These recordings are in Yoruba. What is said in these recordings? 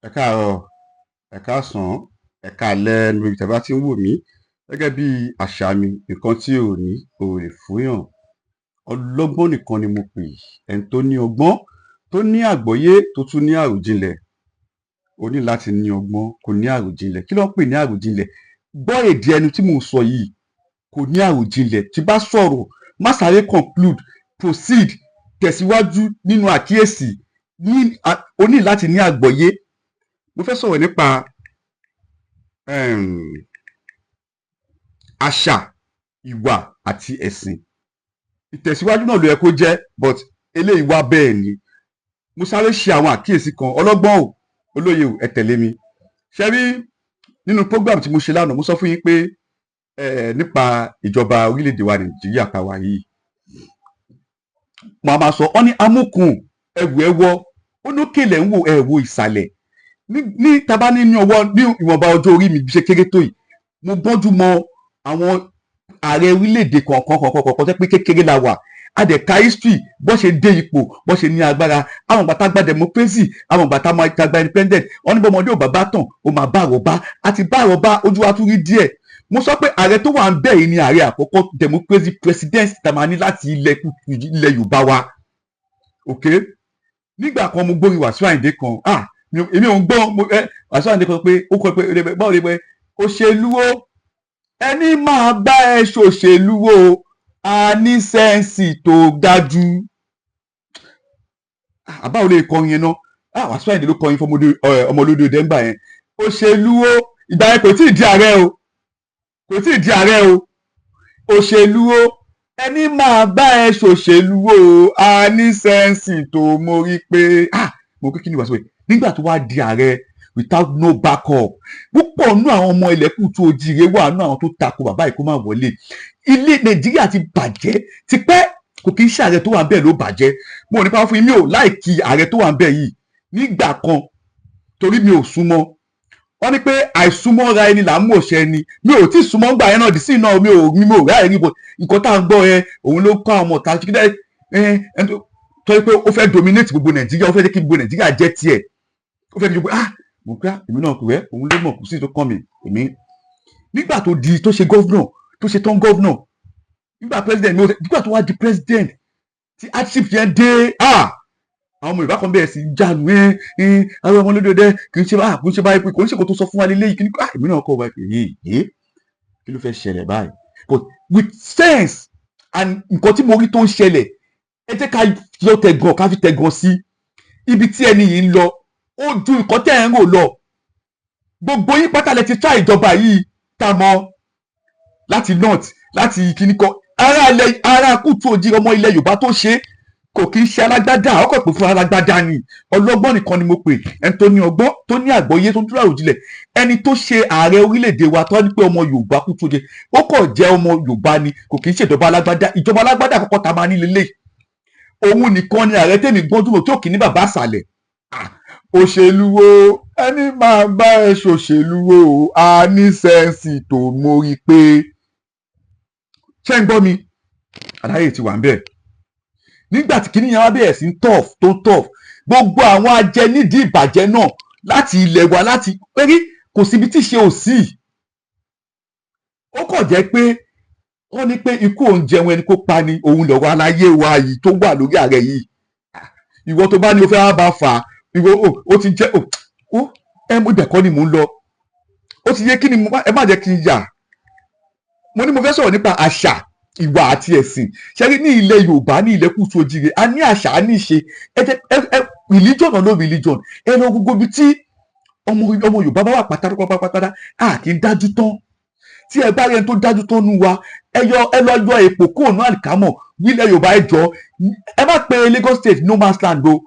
Ẹ káàárọ̀, ẹ káàsán, ẹ káalẹ́ níbi tẹ́ bá ti ń wò mí. Gẹ́gẹ́ bí àṣà mi, nǹkan tí o ò ní o ò lè fúnyàn. Ọlọ́gbọ́n nìkan ni mo pè, ẹni tó ní ọgbọ́n, tó ní àgbọ́yé, tó tún ní àròjinlẹ̀. O ní láti ní ọgbọ́n, kó ní àròjinlẹ̀. Kí ló ń pè ní àròjinlẹ̀? Gbọ́ èdè ẹnu tí mò ń sọ yìí, kò ní àròjinlẹ̀. Tí bá sọ̀rọ̀, má sáré conclude, proceed, tẹ̀síwájú nínú àkíyèsí ní. O ní láti ní àgbọ́yé. Mo fẹ́ sọ̀rọ̀ nípa àṣà, ìwà àti ẹ̀sìn. Ìtẹ̀síwájú náà ló yẹ kó jẹ́, but eléyìí wá bẹ́ẹ̀ ni. Mo sáré ṣe àwọn àkíyèsí kan. Ọlọ́gbọ́n o, olóye o, ẹ tẹ̀lé mi. Ṣe rí nínú program tí mo ṣe lánàá, mo sọ fún yín pé nípa ìjọba orílẹ̀-èdè wa Nàìjíríà tá wà yìí, mo máa sọ ọ́ ní amúkùn ẹrù ẹ wọ́, ó lókè lẹ̀ ń wò, ẹ wo ìsàlẹ̀. Ní tábà ní ọwọ́ ní ìwọ̀nba ọjọ́ orí mi bí ṣe kéré tó yìí, mo gbọ́njú mọ àwọn ààrẹ orílẹ̀-èdè kọ̀ọ̀kan kọ̀ọ̀kan kọ̀ọ̀kan tẹ́ pé kékeré la wà. A dẹ̀ ka history bó ṣe dé ipò, bó ṣe ní agbára, àwọn ìgbà tá gba democracy, àwọn ìgbà tá gba independent. Wọ́n ní bọ́mọdé ò bá bá tàn, ó máa bá àròbá àti bá àròbá ojú wa tún rí díẹ̀. Mo sọ pé ààrẹ tó wà ń bẹ̀ yìí ni ààrẹ àkọ́kọ́ democracy president tá máa ní láti ilẹ̀ Yorùbá wa. Ok, nígbà kan mo gbórin Wàsíù Àyìndé kan. Ah, èmi ò ń gbọ́ ẹ Wàsíù Àyìndé kan pé ó kọ pé báwo ni pé òṣèlú o, ẹni máa bá ẹ ṣòṣèlú o, a ní sense tó dájú. Àbáwo lè kọrin yẹn náà? Ah, Wàsíù Àyìndé ló kọrin fún ọmọlódé dẹ́ngbà yẹn. Òṣèlú o, ìgbà yẹn kò tí ì di ààrẹ o, kò tí ì di ààrẹ o. Òṣèlú o, ẹni máa bá ẹ ṣòṣèlú o, a ní sense tó mórí pé. Ah, mo kí ni Wàsíù yìí nígbà tó wá di ààrẹ without no backup. Púpọ̀ nú àwọn ọmọ ilẹ̀ kùtù òjìrè wà nú àwọn tó takò bàbá yìí kó má wọlé. Ilé Nàìjíríà ti bàjẹ́ tipẹ́, kò kí ń ṣe ààrẹ tó wà bẹ́ẹ̀ ló bàjẹ́. Mo ní pàápàá fún yín, mi ò like ààrẹ tó wà bẹ́ẹ̀ yìí nígbà kan torí mi ò súnmọ́. Wọ́n ní pé àìsúnmọ́ra ẹni là ń mọ̀ ṣẹ́ ni. Mi ò tí ì súnmọ́ gbà yẹn náà dì sí náà, mi ò ráyè rí bò. Nǹkan tá à ń gbọ́ yẹn, òun ló kọ́ àwọn ọmọ ọ̀tá ẹ ẹ tó yẹ pé ó fẹ́ dominate gbogbo Nàìjíríà, ó fẹ́ jẹ́ kí gbogbo Nàìjíríà jẹ́ tiẹ̀, ó fẹ́ kí gbogbo. Ah, mo gbá èmi náà rẹ́, òun ló mọ̀, kò sí tó kàn mí. Èmi nígbà tó di tó ṣe governor, tó ṣe tán governor, nígbà president, mi ò nígbà tó wá di president tí hardship yẹn dé. Ah, àwọn ọmọ Yorùbá kan bẹ̀rẹ̀ sí í jánu ẹ ẹ àwọn ọmọ olódò dẹ kì í ṣe báyìí, kò ń ṣe báyìí, kò ń ṣe kó tó sọ fún wa lélẹ́yìí. Kí ni? Ah, èmi náà kọ́ wa pé yé kí ló fẹ́ ṣẹlẹ̀ báyìí? But with sense and nǹkan tí mo rí tó ń ṣẹlẹ̀, ẹ jẹ́ ká yọ tẹ̀gàn, ká fi tẹ̀gàn sí ibi tí ẹni yìí ń lọ. Ó ju nǹkan tẹ́ ẹ̀ ń rò lọ. Gbogbo yín pátá lẹ ti try ìjọba yìí tá a mọ̀ láti north, láti kíní kan, ará ilẹ̀, ará kùtù òjì, ọmọ ilẹ̀ Yorùbá tó ṣe é, kò kí ń ṣe alágbádá, ọkọ̀ pè fún alágbádá ni. Ọlọ́gbọ́n nìkan ni mo pè, ẹni tó ní ọgbọ́n, tó ní àgbọ́yé, tó dúró àròjinlẹ̀. Ẹni tó ṣe ààrẹ orílẹ̀-èdè wa tó ní pé ọmọ Yorùbá kùtù òjì, ó kàn jẹ́ ọmọ Yorùbá ni, kò kí ń ṣèjọba alágbádá. Ìjọba alágbádá àkọ́kọ́ tá a máa ní lélẹ̀, òun nìkan ni ààrẹ tèmi gbọ́njú mọ̀ tí ò kì í ní bàbá àṣàlẹ̀. Òṣèlú wo, ẹni máa bá ẹ ṣòṣèlú wo, a ní sense tó mórí pé. Ṣé ń gbọ́ mi? Àdáyé ti wà ń bẹ̀. Nígbà tí kinní yẹn wá bẹ̀rẹ̀ sí ń tough, tó ń tough, gbogbo àwọn ajẹnídìí ìbàjẹ́ náà láti ilẹ̀ wa, láti pẹ́rí, kò síbi tí ṣe ò sí. Ó kàn jẹ́ pé wọ́n ní pé ikú òun jẹun ẹni kó pa ni. Òun lọ̀rọ̀ aláyé wa yìí tó wà lórí ààrẹ yìí. Ìwọ tó bá ní o fẹ́ wá bá fà á, ìwọ ó ti jẹ́ ó ẹ mú. Ibẹ̀ kọ́ ni mò ń lọ. Ó ti yé kí ni ẹ má jẹ́ kí n yà. Mo ní mo fẹ́ sọ̀rọ̀ nípa àṣà, ìwà àti ẹ̀sìn. Ṣẹ́rí ní ilẹ̀ Yorùbá, ní ilẹ̀ kùtù òjìrè, a ní àṣà, a ní ìṣe. Ẹ jẹ́ ẹ religion or no religion, ẹ lọ gbogbo ibi tí ọmọ Yorùbá bá wà pátápátá, a kì í dájú tán. Tí ẹ bá rí ẹni tó dájú tán nú wa, ẹ yọ, ẹ lọ yọ èpò kóònù àlìkámọ̀ nílẹ̀ Yorùbá. Ẹ jọ, ẹ má pe Lagos State no man's land o.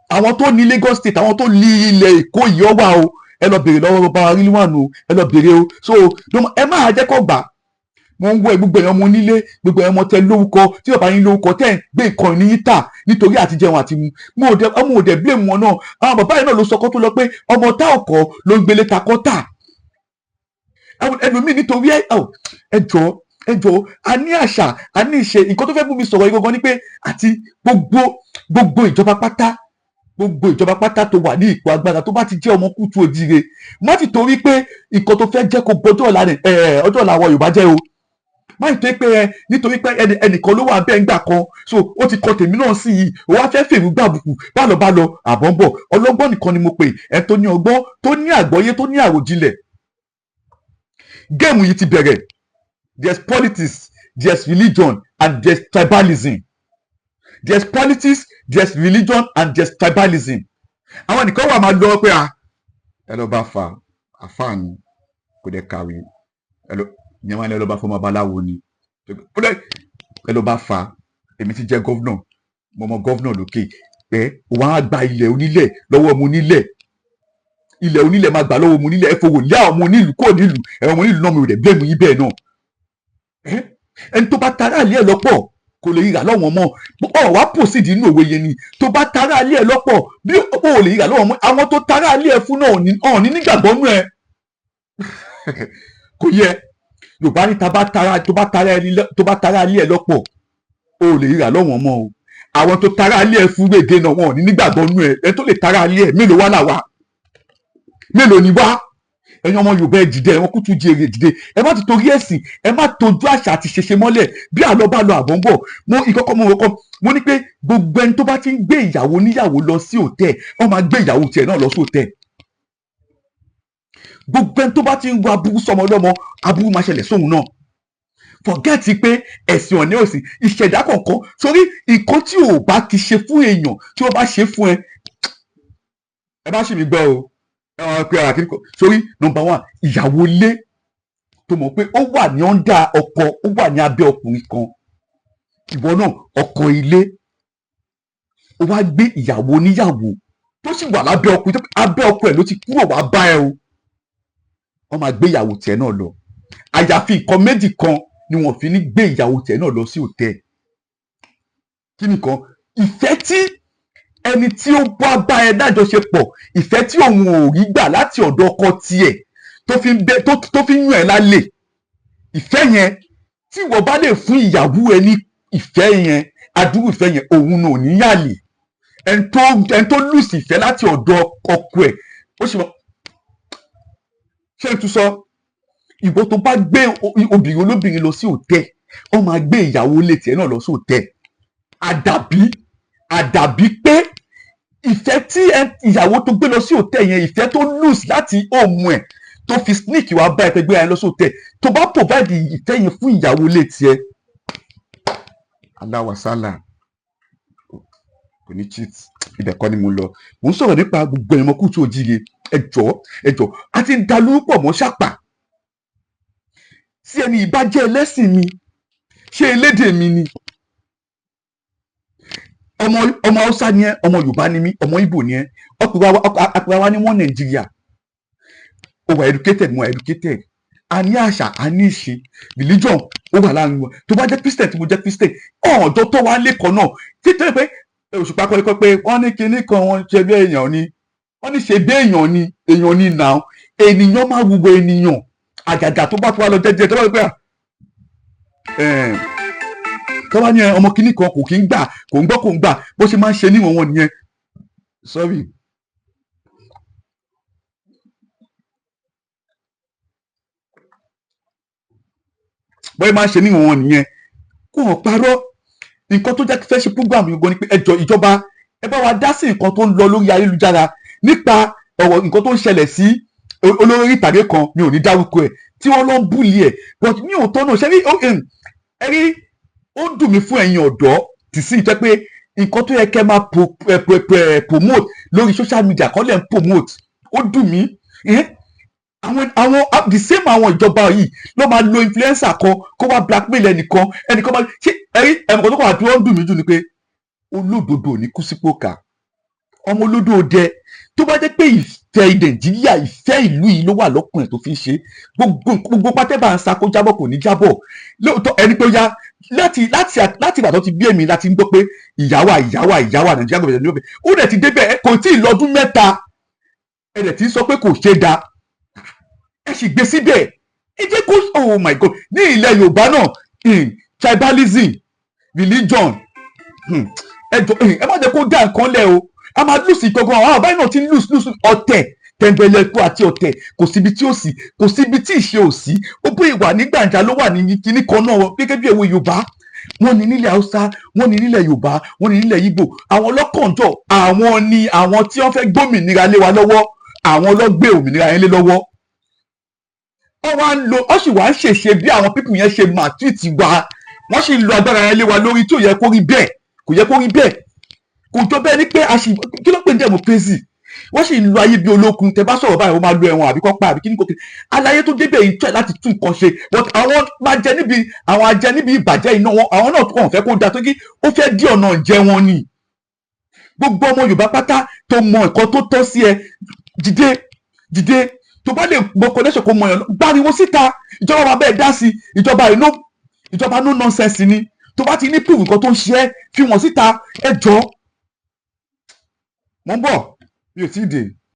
Àwọn tó ní Lagos State, àwọn tó ní ilẹ̀ Èkó yìí ọ wà o. Ẹ lọ bèrè lọ́wọ́ bàbá Rilwan o, ẹ lọ bèrè o. So ẹ má jẹ́ kó gbà. Mo ń wọ ẹ, gbogbo èèyàn mo nílé, gbogbo èèyàn mo tẹ lórúkọ tí bàbá yín lórúkọ tẹ ń gbé nǹkan ní yín tà nítorí àti jẹun àti mu. Mo ò dẹ, ọmọ ò dẹ blame wọn náà. Àwọn bàbá yìí náà ló sọ kó tó lọ pé ọmọ tá ọkọ ló ń gbélé takọ́ tà ẹlòmíì nítorí ẹ. Ẹ jọ, ẹ jọ, a ní àṣà, a ní ìṣe. Nǹkan tó fẹ́ mú mi sọ̀rọ̀ yìí gangan ni pé àti gbogbo ìjọba pátá Gbogbo ìjọba pátá tó wà ní ipò agbára, tó bá ti jẹ́ ọmọ kútu òjìire, má ti torí pé nǹkan tó fẹ́ jẹ́ kó bọjọ́ ọ̀la, ọjọ́ ọ̀la àwọn Yorùbá jẹ́ o. Má ti torí pé ẹ nítorí pé ẹnìkan ló wà bẹ́ẹ̀ ńgbà kan, so ó ti kọ tèmi náà sí yìí, ó wá fẹ́ fèrú gbàbùkù. Bá lọ bá lọ, àbọ̀ ń bọ̀. Ọlọ́gbọ́n nìkan ni mo pè, ẹ tó ní ọgbọ́n, tó ní àgbọ́yé, tó ní àròjinlẹ̀. Game yìí ti bẹ̀rẹ̀. There's politics, there's religion and there's tribalism. There's politics, there's religion and there's tribalism. Àwọn nìkan wà máa lọ pé a ẹ lọ bá fa àfáà ni, kò dẹ̀ kàwé. Ẹ lọ ìyẹn wà ní ẹ lọ bá fọmọ babaláwo ni, ẹ lọ bá fa. Èmi ti jẹ́ governor, mo mọ governor lókè. Ẹ wọ́n á gba ilẹ̀ onílẹ̀ lọ́wọ́ ọmọ onílẹ̀, ilẹ̀ onílẹ̀ máa gbà lọ́wọ́ ọmọ onílẹ̀. Ẹ fowó lé àwọn ọmọ onílùú kò nílùú. Ẹ ọmọ onílùú náà, mi ò dẹ̀ blame yín bẹ́ẹ̀ náà. Ẹni tó bá tara àlẹ́ ẹ̀ lọ́pọ̀ kò lè ríra lọ́wọ́ mọ́. Ọ wá proceed inú òwe yẹn ni, tó bá tara àlẹ́ ẹ̀ lọ́pọ̀ bí ó lè ríra lọ́wọ́ mọ́. Àwọn tó tara àlẹ́ ẹ̀ fún náà ò ní nígbàgbọ́ nú ẹ. Kò yẹ. Yorùbá ní tó bá tara àlẹ́ ẹ̀ lọ́pọ̀, ó lè ríra lọ́wọ́ mọ́ o. Àwọn tó tara àlẹ́ ẹ̀ fún gbèdé náà, wọn ò ní nígbàgbọ́ nú ẹ. Ẹ tó lè tara àlẹ́ ẹ̀ mélòó wá làwa? Mélòó ni wá? Ẹ̀yin ọmọ Yorùbá, ẹ dìde. Ẹ̀wọ̀n kútu jèrè, dìde. Ẹ má ti torí ẹ̀sìn, ẹ má tójú àṣà àti ṣẹṣẹ mọ́lẹ̀. Bí àlọ́ bá lọ, àbọ̀ ń bọ̀. Mo ìkọ́kọ́ mo kọ́kọ́ mo ní pé gbogbo ẹni tó bá ti ń gbé ìyàwó níyàwó lọ sí hotel, wọ́n máa gbé ìyàwó tiẹ̀ náà lọ sí hotel. Gbogbo ẹni tó bá ti ń wo aburú sọmọ lọ́mọ, aburú máa ṣẹlẹ̀ sóhun náà. Forget pé ẹ̀sìn ọ̀nẹ́ òsì ìṣẹ̀dá kọ̀ọ̀kan sórí nǹkan tí ò bá ti ṣe fún èèyàn, tí wọ́n bá ṣe fún ẹ, ẹ bá ṣì mí gbọ́ o. Ẹ wọ́n pe ara kìíní kan sórí. Number one, ìyàwó ilé tó mọ̀ pé ó wà ní under ọkọ, ó wà ní abẹ́ ọkùnrin kan, ìwọ náà ọkọ ilé, ó wá gbé ìyàwó oníyàwó tó sì wà lábẹ́ ọkùnrin, tó abẹ́ ọkọ ẹ̀ ló ti kúrò wá bá ẹ o, wọ́n máa gbé ìyàwó tiẹ̀ náà lọ. Àyàfi nǹkan méjì kan ni wọ́n fi ní gbé ìyàwó tiẹ̀ náà lọ sí hotel. Kí nìkan? Ìfẹ́ tí ẹni tí ó bá bá ẹ dájọṣepọ̀, ìfẹ́ tí òun ò rí gbà láti ọ̀dọ̀ ọkọ tiẹ̀, tó fi ń bẹ tó fi ń yàn ẹ́ lálẹ́, ìfẹ́ yẹn tí ìwọ bá lè fún ìyàwó ẹ ní ìfẹ́ yẹn, adúrú ìfẹ́ yẹn, òun náà ò ní yàlè. Ẹni tó lose ìfẹ́ láti ọ̀dọ̀ ọkọ ẹ̀, ó sì mọ ṣé n tún sọ. Ìwọ tó bá gbé obìnrin olóbìnrin lọ sí hotel, ó máa gbé ìyàwó ilé tiẹ̀ náà lọ sí hotel. Àdàbí pé ìfẹ́ tí ìyàwó tó gbé lọ sí hotel yẹn, ìfẹ́ tó lose láti home ẹ̀ tó fi sneak wá bá ẹ tẹ́ gbé yẹn lọ sí hotel, tó bá provide ìfẹ́ yẹn fún ìyàwó ilé tiẹ̀, aláwàsálà, kò ní cheat. Ibẹ̀ kọ́ ni mo lọ. Mo ń sọ̀rọ̀ nípa gbogbo ẹ̀mọ́ kùtù òjìire. Ẹ jọ̀ọ́, ẹ jọ̀ọ́, a ti ń da lórúkọ mọ́ ṣàpà. Sí ẹni ìbá jẹ́ ẹlẹ́sìn mi, ṣé elédè mi ni? Ọmọ Haúsá ni ẹ, ọmọ Yorùbá ni mí, ọmọ Ìgbò ni ẹ, ọkùnrin wa ní wọn Nàìjíríà. Ó wà educated, mo wà educated, a ní àṣà, a ní ìṣe, religion ó wà láàrin wọn. Tó bá jẹ́ Christian, tí mo jẹ́ Christian, ọ̀dọ́ tó wá lẹ́kọ̀ọ́ náà títí pé Òṣùpá kọ́ pé wọ́n ní kinní kan, wọ́n ṣe bí èèyàn ni, wọ́n ní ṣe bí èèyàn ni, èèyàn ni nà. Ènìyàn máa wúwo ènìyàn, àgàgà tó bá tó wá lọ jẹ́jẹ́, tó bá lọ pé tó bá ní ọmọ kinní kan kò kí ń gbà, kò ń gbọ́, kò ń gbà, bó ṣe máa ń ṣe níwọ̀n wọn nìyẹn. Sorry. Bó ṣe máa ń ṣe níwọ̀n wọn nìyẹn, kó hàn parọ́. Nǹkan tó jẹ́ fẹ́ ṣe program yìí gan ni pé ẹ jọ̀ọ́, ìjọba, ẹ bá wa dá sí nǹkan tó ń lọ lórí ayélujára nípa ọ̀rọ̀ nǹkan tó ń ṣẹlẹ̀ sí olórí ìtàgé kan. Mi ò ní dárúkọ ẹ̀, tí wọ́n lọ ń bully ẹ̀, but ní òótọ́ náà ṣe rí ẹ rí, ó ń dùn mí fún ẹ̀yin ọ̀dọ́ tì sí ìtẹ́ pé nǹkan tó yẹ kẹ́ máa promote lórí social media kọ́ lẹ̀ ń promote. Ó dùn mí. Àwọn the same àwọn ìjọba yìí ló máa lo influencer kan kó wá blackmail ẹnìkan, ẹnìkan máa ṣe ẹrí ẹnìkan tó kọ́ àti. Ó ń dùn mí jù ni pé olódodo ò ní kú sípò ká. Ọmọ olódò dẹ, tó bá jẹ́ pé ìfẹ́ Nàìjíríà, ìfẹ́ ìlú yìí ló wà lọ́kùn ẹ̀ tó fi ń ṣe gbogbo pátẹ́ bá ń sa kó jábọ̀, kò ní jábọ̀ lóòótọ́. Ẹni tó yá láti ìgbà tó ti bí èmi láti ń gbọ́ pé ìyàwó ìyàwó ìyàwó Nàìjíríà gbọ́dọ̀ ní ọbẹ̀, ó dẹ̀ ti débẹ̀, kò tí ì lọ́dún 3, ẹ dẹ̀ ti sọ pé kò ṣe da, ẹ sì gbé síbẹ̀. Ẹ jẹ́ kó, oh my God, ní ilẹ̀ Yorùbá náà, tribalism, religion, ẹ jọ, ẹ má jẹ́ kó dá nǹkan lẹ̀ o. A máa lose gangan. Àwọn àbáyé náà ti ń lose lose. Ọ̀tẹ̀, tẹ̀m̀bẹ̀lẹ̀kù àti ọ̀tẹ̀, kò síbi tí ó sì, kò síbi tí ìṣe ò sí. Ó bó ìwà ní gbàǹjà ló wà ní kinní kan náà. Gẹ́gẹ́ bí èwe Yorùbá, wọ́n ní nílẹ̀ Haúsá, wọ́n ní nílẹ̀ Yorùbá, wọ́n ní nílẹ̀ Ìgbò. Àwọn ọlọ́kànjọ́, àwọn ni àwọn tí wọ́n fẹ́ gbómìnira lé wa lọ́wọ́. Àwọn ló gbé òmìnira yẹn lé lọ́wọ́. Wọ́n wá ń lo, wọ́n sì wá ń ṣèṣe bí àwọn people yẹn ṣe maltreat wa. Wọ́n sì ń lo agbára yẹn lé wa lórí tí ò yẹ kó rí bẹ́ẹ̀. Kò yẹ kó rí bẹ́ẹ̀. Kò jọ bẹ́ẹ̀ ni pé a sì kí ló pè ní democracy. Wọ́n sì ń lo ayé bí olókun. Tẹ bá sọ̀rọ̀ báyìí, wọ́n máa lo ẹ̀wọ̀n àbí kọ́ pa àbí kí ní kò kí. Aláyé tó débẹ̀ yìí tẹ̀ láti tún nǹkan ṣe, but àwọn máa jẹ níbi, àwọn ajẹ níbi ìbàjẹ́ iná wọn. Àwọn náà kàn fẹ́ kó da tó kí ó fẹ́ dí ọ̀nà jẹ wọn ni. Gbogbo ọmọ Yorùbá pátá tó mọ nǹkan tó tọ́ sí ẹ, dìde, dìde. Tó bá lè gbọ́ connection, kó mọ yàn, gbariwo síta. Ìjọba máa bẹ́ẹ̀ dá sí. Ìjọba inú ìjọba, no nonsense ni. Tó bá ti ní proof nǹkan tó ń ṣe ẹ́, fi wọ́n síta. Ẹ jọ, mo ń bọ̀, mi ò tí ì dé.